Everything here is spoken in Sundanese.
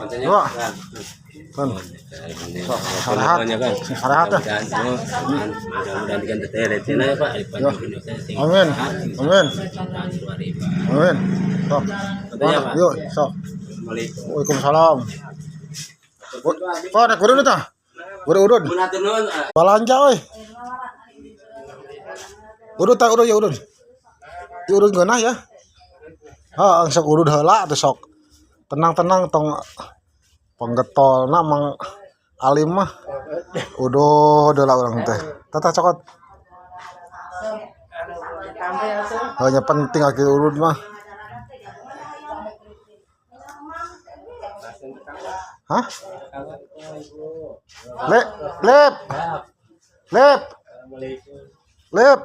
Dua. Kan. Sok, sarehat. Sing sarehat ya. Mudah-mudahan diganti ya Pak. Amin. Amin. Amin. Sok. Mantap, yuk, sok. Waalaikumsalam. Kok naik udun tah? Udun udun. Balanja euy. Udun tah udun ya udun. Di udun geunah ya. Ha, sok udun heula atuh sok. Tenang-tenang tong penggetolna Mang Alim mah. Udud heula urang teh. Tata cokot. Hanya penting aki udud mah. Hah? Lep, lep. Lep. Lep.